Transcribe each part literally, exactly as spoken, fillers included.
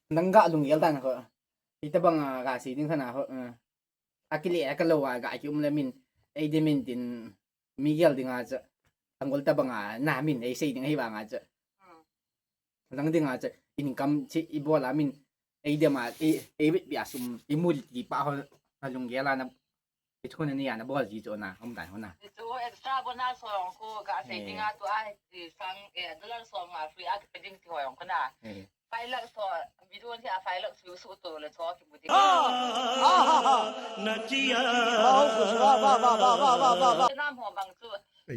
Nang ga lunggel dan ho. Hitabang a ga sei ding khat na ho. Akile akalou a ga kium le min. Eidem in tin mi gel ding a chu. Angol tabang a na min eisei ding ahi vang a chu. Nang ding a chu income chi ibol a min. Eidem a ei, ei bit bia sum imu ti pa ho. Alunggel a na Hichu ni ana bol ji chu na, um dan ho na. Chu extra bonus ho jong khu ka sei ding a tu a, sang, eh, dollar som a free a kipe ding ti ho jong khu na. Five lakh so video hi a five lakh view su to le chu kimu ding. Nam ho bang chu.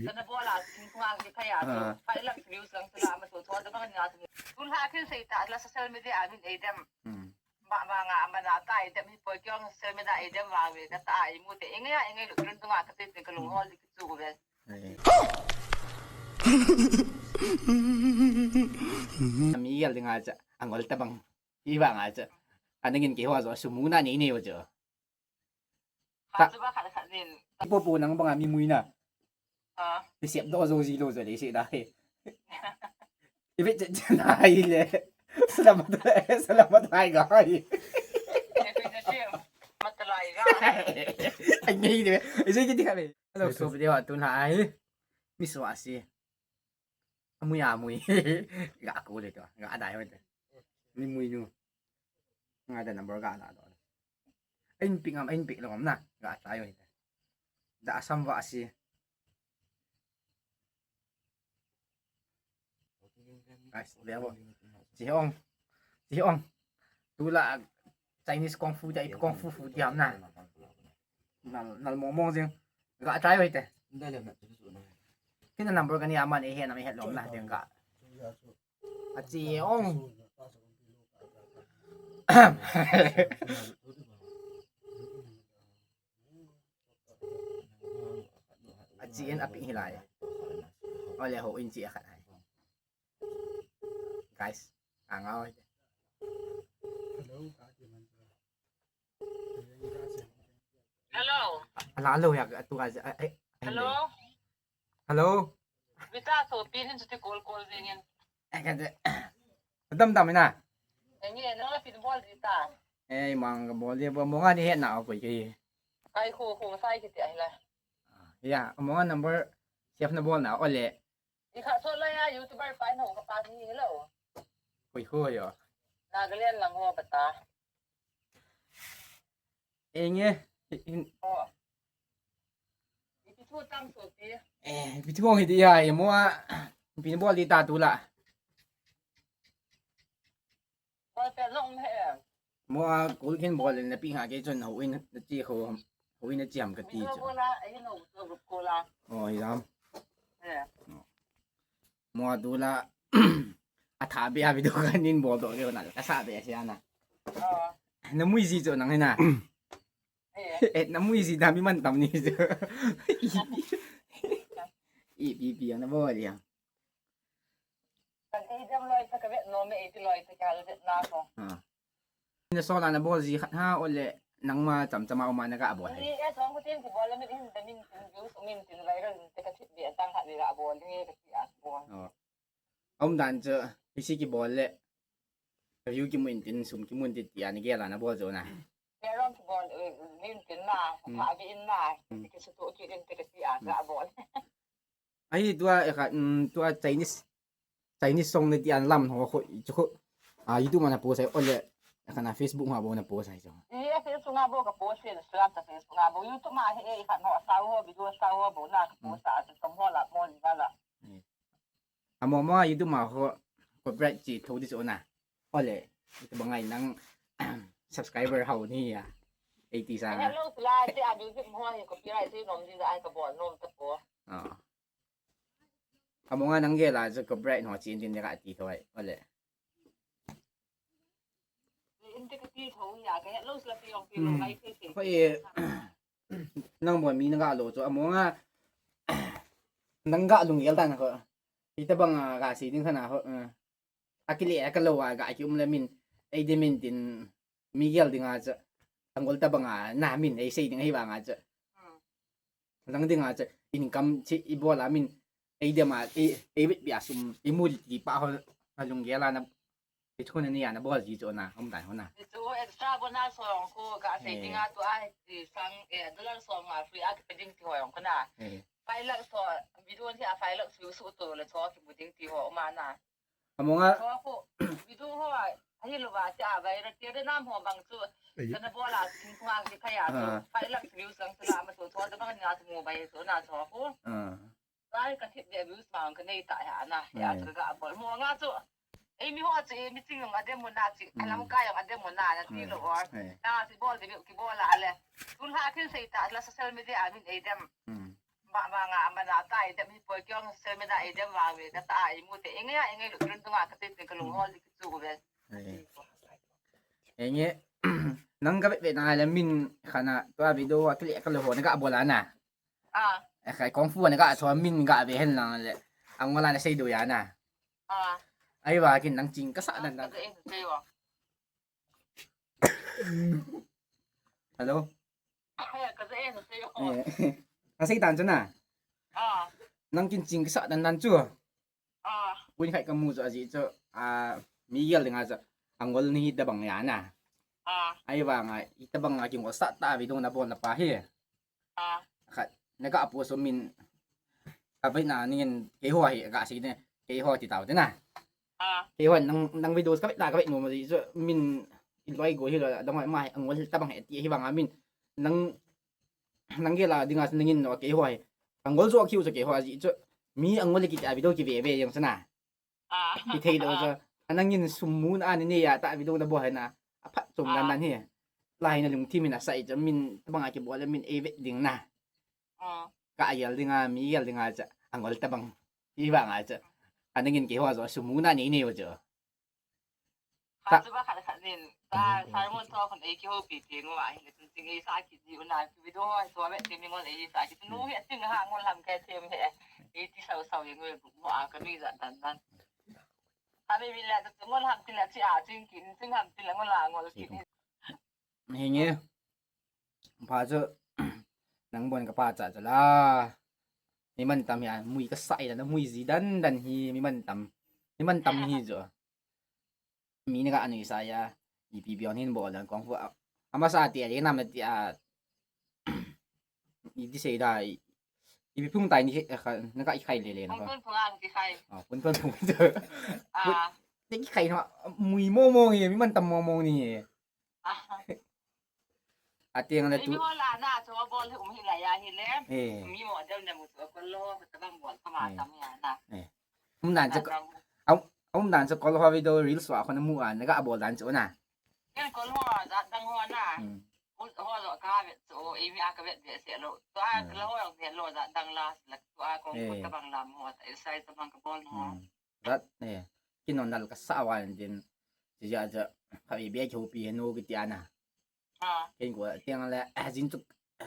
Kana bol a sing khu a kipe a chu. Five lakh view sang chu la ma chu chu tabang ni a chu. Tun ha kin sei ta la social media a min eidem. Ba, ba nga, ba na ta, eidem hi poi kiong, sel me na eidem ba ve, ka ta, imu te, inge, inge, lu, lu, tunga, ka te, te, ka lu, hol, di, ki, chu, ve. Mi gel ding a chu, angol tabang. Hi vang a chu. Anangin ki ho jo, sumu na ni ni jo. Khat chu ba khat khat nin. Popo nang bang a mi mui na. Ah. Ti siap do jo ji lo jo le si da he. Ibe che che na hi le. Salamat, salamat hai ga hai. Matalai ga. Ai nei de. Ise ki ti ka le. Hello, so video tu na ai. Mi so asi. Amui, amui. Ga ko le to. Ga dai ho te. Mi mui nu. Nga da number ga na do. Ahin pick ngam, ahin pick lou ngam na. Ga try ho te. Da Assam va si. Guys, ve vo. Chi hong. Chi hong. Tula Chinese kung fu, Chinese kung fu fu diam na. Nal, nal mong mong jing. Ga try ho te. Kina number kani aman e he nam he lom na ding ga. Achi ong. Achi in api hilai. Ole ho in chi akhat hai. Guys, angau. Hello. Ala lo ya tu ga. Hello. Hello. Vita so pin hin chuti call call jing in. Dam dam ina. Engi no la pin bol di ta. Ei mang ka bol di bo mo nga ni he na ko ke. Kai khu khu sai kiti ai la. Ya, mo nga number save na bol na ole. Ikha so la ya YouTuber pa no ka pa ni hello. Hui hui yo. Nagaland lang ho bata. Enge. Eh, ipi thu hong hi ti ya, emo a, ipi na bol di ta tu la. Mo a, kul khin bol na pi ha ke chun ho in na chi ho, ho in na chi ham ka ti chu. Oh, hi lam. Mo a tu la, a tha be a video ka nin bol do ke na ka sa be sia na. Na mui ji chu nang he na. Eh, na mui ji da mi man tam ni chu. I pi pi na bol ya. Kan ei dem loi ta ka vet nom e, ei ti loi ta ka vet na ko. Na so la na bol ji khat ha ole nangma cham chama uma na ga bol. Ni e song ko tin ki bol la min in da min tin ju su min tin lai ran te ka thit be tang khat ni ga bol ni ka ti a bol. Aum dan chu, hi si kibol le. View kimu in tin, sum kimu in tin, ti a ni gel a na bol jo na. Kei rong kibol, eh, min tin na, pha bi in na, ki su tu ki in te ka ti a, ka bol. Ahi tua, eh, kha, mm, tua Chinese, Chinese song ni ti an lam ho, ho, chu ho. Ah, YouTube ma na post ai, ole, eh, kha na Facebook ma bo na post ai jo. Iya, Facebook ma bo ka post, Instagram ta Facebook ma bo, YouTube ma he, eh, kha no, sa ho, video sa ho, bo na ka post a, chu kom ho la, mo ni ga la. Amo mo YouTube ma ho copyright chi tho di chu na. Ole, ito ba ngai nang subscriber hao ni ya. Eighty sa. Hello, sila, ti a music mo, copyright ti nom di ai ka bol nom ta po. Ah. Amo nga nang gel a chu copyright no chi din ka ti tho ai. Ole. Ko e, nang bol mi na ga lo chu, amo nga, nang ga lunggel dan ko. Hitabang a ga sei ding khat na ho, eh. Akile, akalou a ga kium le min, eidem in tin, mi gel ding a chu. Angol tabang a, na min, eisei ding ahi vang a chu. Nang ding a chu, income chi ibol a min, eidem a, ei, ei bit bia sum, imu ti pa ho, alunggel a na, Hichu na ni ana bol ji chu na, um dai ho na. Hichu extra bonus ho jong khu kasei ding a, tua hi sang, eh, dollar som nga free a kipe ding ti ho jong khu na. Five lakh so video hi a five lakh view suh to le cho kimu ding ti ho um a na. Amonga. Cho khu video ho ahi lou va cha viral ti de nam ho bang chu. Kana bol a sing khu a kipe a chu. Five lakh view sang chu la ma so cho de bang ni a chu mu bai so na cho khu. Rai ka thip de views bang ka nei ta ya na. Ya chu ka bol mo nga chu. Ei mi ho chu mi ching jong adem mo na chi. Alam ka jong adem mo na na ti lou or. Na ti bol de ki bol a le. Tun ha kin sei ta la social media a min ei dem. Ba ba nga ma na ta ei dem hi poi kiong social media ei dem wa ve ka ta ei mu te. Ei nge ei nge lu tun tu nga ka te ka lung hol di ki chu ve. Ei nge nang ka ve ve na le min khana tua video a kile ka lo ho na ka bol a na. Ah. Eh, khai kung fu na ka so min ka ve hen lang le. Ang wala na sei do ya na. Ah. Ai wa kin nang ching ka sa dan dan. Ka sa eh, ka sa eh, ka sa eh. Hello. Ai, ka sa eh, ka sa eh. Eh. Ka sei dan chu na. Ah. Nang kin ching ka sa dan dan chu. Ah. Pun khai ka mu chu aji chu. Ah, mi yel ding a chu. Angol ni hi da bang ya na. Ah. Ai wa nga, i ta bang a kin ko sa ta video na bol na pa hi. Khat, na ka post min, ka ve na nin, keiho hi, ka sei ne, keiho ti tau te na. Keiho nang, nang video ka ve na, ka ve nom ji chu, min, i loi go hi lo, dang mai, angol tabang he, ti hi bang a min, nang, nang gel a ding a, nangin no, keiho hi, angol jo kiu chu keiho ji chu, mi angol ki ta video ki ve ve jeng chu na. Ah. Ki thei lou chu. Anangin sum mun a ni nei a ta video na bol hena. Aphat chom dan dan hi. Lai na lungthim in asei chu min tabang a kibol le min ei ve ding na. Ah. Ka yel ding a, mi yel ding a chu. Angol tabang. Hi bang a chu. Anangin keiho chu sum mun a ni nei u chu. Khat chu ba khat khat nin. Ta sermon to kon ei kihoupi ti nu a hin. Ching ei sa ki ji u na video ho to ve ti mi ngol ei sa ki nu he ching ha ngol ham ke them he. Ei ti sau sau ye ngol bu mo a ka nui ja dan dan. Ka mi mi la tu ngol ham ti la chi a ching kin ching ham ti la ngol a ngol kin. Hinge. Pa chu nang bon ka pa cha cha la. Mi man tam ya mui ka sai la na mui ji dan dan hi mi man tam. Mi man tam hi jo. Mi na ka anui sa ya, ipi bion hin bol dan kung fu a. Amasa ti a, nam na ti a, i ti sei da, i, ipi phung tai ni, eh, kha, na ka i khai le le na ko. Phung phung ang ti khai. Ah, phung phung phung. Ah. Ni ki khai na, mui mo mo ni, mi man tam mo mo ni. Ah. Ateng le tu. Mi ho la na, chu bol um hi la ya hi le. Eh. Mi mo del na mu chu ko lo, ka bang bol ka ma tam ya na. Eh. Um dan chu, um dan chu kol ho video reels wa ko na mu a, na ga bol dan chu na. Ken kol ho ja dang ho na. Hmm. Ho lo ka ve chu, ei mi a ka ve de se lo. Tu a lo ho ve lo ja dang la, la tu a ko ko ta bang la mo, ta sai ta bang ka bol ho. Hmm. Rat ne. Kin non dal ka sa wa din. Ji ja ja. Ka bi be chu pi he no ki ti a na. Ken ko tiang le, eh, jin tu,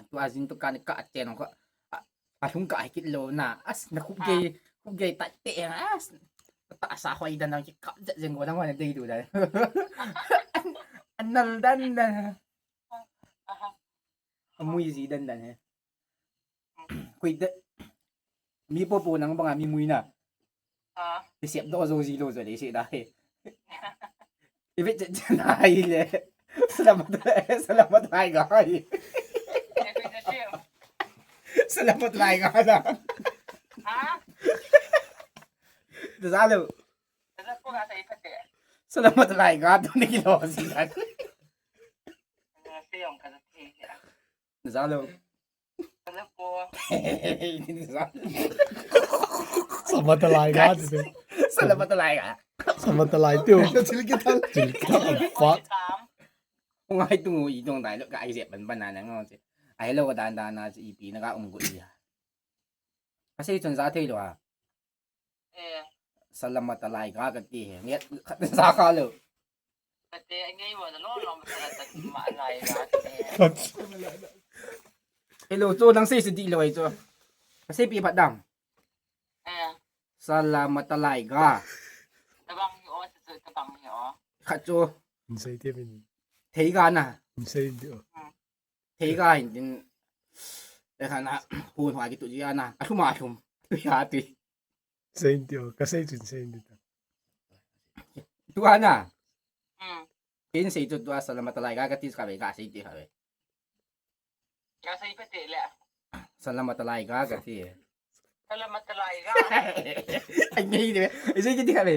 tu a jin tu kan ka chen ko. A, a hung ka kit lo na. As na khup gei, khup gei ta te as. Ta sa hoi dan dan ki ka je jeng ko dan wa dei du dan. An nal dan dan. Amui ji dan dan he. Koi de. Mi popo nang banga mi mui na. Ah. Ti siap do zo ji lo zo le si da he. Ibe che che na hi le. Salamat, salamat lai ga hi. Salamat lai ga na. Ha? Da za lo. Salamat lai ga to ni ki lo si da. Da za lo. Samatalai ga, ti. Samatalai ga. Samatalai tiu. Chilkital. Chilkital, fuck. Ngai tu i dong dai lo ka ai jep ban ban na ngo che. Ai lo ka dan dan na che ipi na ka um gu i ya. Ka sei chun ja thei lo a. Eh. Salamat alai ka ka ti he. Nge khat sa ka lo. Ka te nge mo lo lo ma salamat alai ka. Hello, chu nang sei se di lo ai chu. Ka sei pi phat dang. Eh. Salamat alai ka. Tabang hi o, chu tabang hi o. Khat chu. Sei ti min. Thei ga na. Sei ti o. Thei ga hin tin. Te kha na hun hwa ki tu ji ana. A thum a thum. Tu ya ti. Sei ti o, ka sei chun sei ti ta. Tu ana. Hmm. Ken sei chu tua Salamat Alaika kati kha ve, kasei ti kha ve. Kasei pete le. Salamat Alaika kati. Salamat Alaika. Ai, ngei de. Isei kiti kha ve.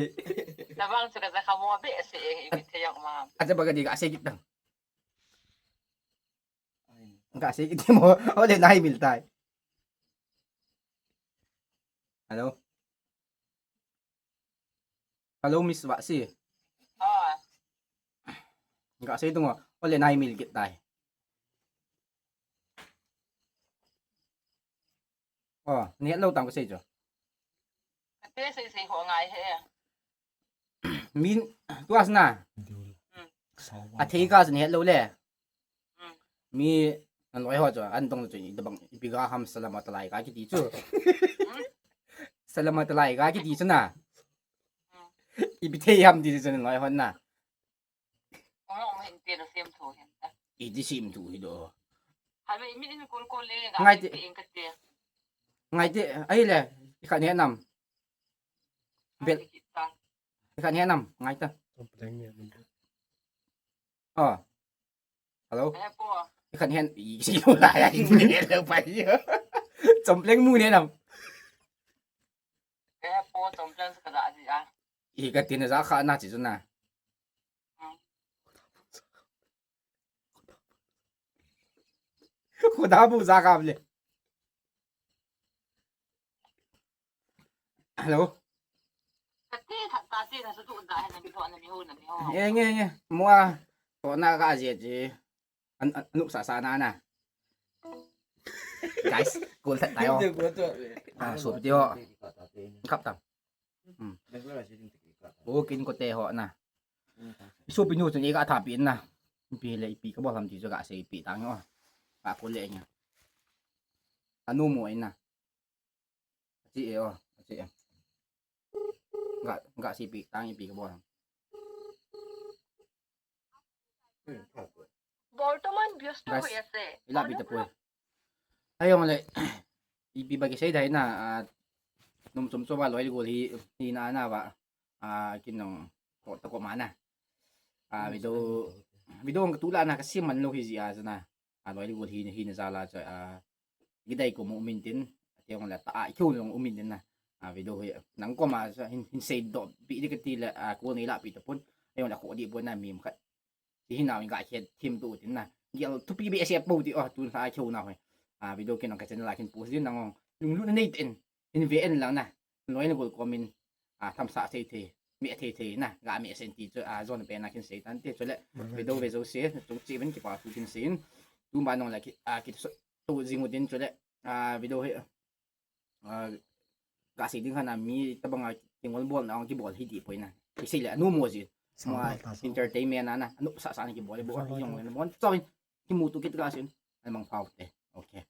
Tabang chu kaja kha mo be se e, ibi thei jong ma. Acha ba kati kasei kit tang. Kasei kiti mo. Ole nahimil tai. Hello. Hello, Miss Vahsi. Ah. Kasei tung o. Ole nahimil kit tai. O, nahet lou tam kasei chu. Ate sei sei ho ngai he. Min, tua sna. Hmm. Athei kha chu nahet lou le. Hmm. Mi, naloi ho chu, an tong chu, itabang, ipi ga ham Salamat Alaika kiti chu. Hmm? Salamat Alaika kiti chu na. Hmm. Ipi thei ham ti chu naloi ho na. Ong ong hin te na sem tho hin ta. Iti sem tho hi do. Hai me min in kol kol le ga. Ngai te. Pe ing ka te. Ngai te, ai le, i kha ne nam. Bel. Ai ki ta. I kha ne nam, ngai ta. Chompleng ne nam. O. Hello. Eh, po. I kha ne, i si lo la ya, i ne lo pa yo. Chompleng mu ne nam. Eh, po, chompleng sa ka da ji a. I ka tin ja kha na chi chu na. Khuda bu ja kha le. Hello. Kati, kati na su tu da na mi ho, na mi ho, na mi ho. Nge, nge, nge. Mua. To na ka je ji. An, an, anu sa sa na na. Guys, kul that tayo. Ah, so piti ho. Kap tam. Hmm. O kin ko te ho na. Isu pinu chun i ka tha pi na. Pi le pi ka bol ham ti chu ka sei pi tang o. Ka ko le nya. Anu mo ina. Chi e o, chi e. Ka, ka sei pi tang i pi ka bol ham. বৰ্তমান ব্যস্ত হৈ আছে। Ila pi ta poi. Ayong le. Ipi ba ki sei dai na, ah, num chom chom ba loi gol hi, hi na na ba. Ah, kin nong ko ta ko ma na. Ah, video, video ka tu la na ka sim man lo hi ji a na. Ah, loi gol hi, hi na ja la cha, ah, gidai ko mo min tin. Ati ong la ta, ah, i ko long u min tin na. Ah, video hi, nang ko ma cha hin, hin sei do pi di ka ti la, ah, ko nei la pi ta pon. Ayong la ko di pon na mi khat. Ti hi nau in ka khet thim tu tin na. Gel thupi be se po ti o, tun sa keu na hoi. A, video kin ka channel a kin post din nang ong. Lunglut na nei ten. In ve en lang na. Loi na gol comment. A, tham sa sei thei. Me thei thei na. Ga me sen ti chu. A, zon pe na kin sei tan te chu le. Video ve zo se. Chung chi ben ki pa tu kin sei in. Tu ba nong la ki, a, ki so, tu jing u din chu le. A, video he. Ah, ka sei ding khan a mi tabang a kingol bol na ong kibol hi ti poi na. Ki sei le anu mo ji. Mo entertainment na na. Anu sa sa na kibol bo a yong le mo. Chawin kimu tu kit ka sin. Ai mang phau te. Okay.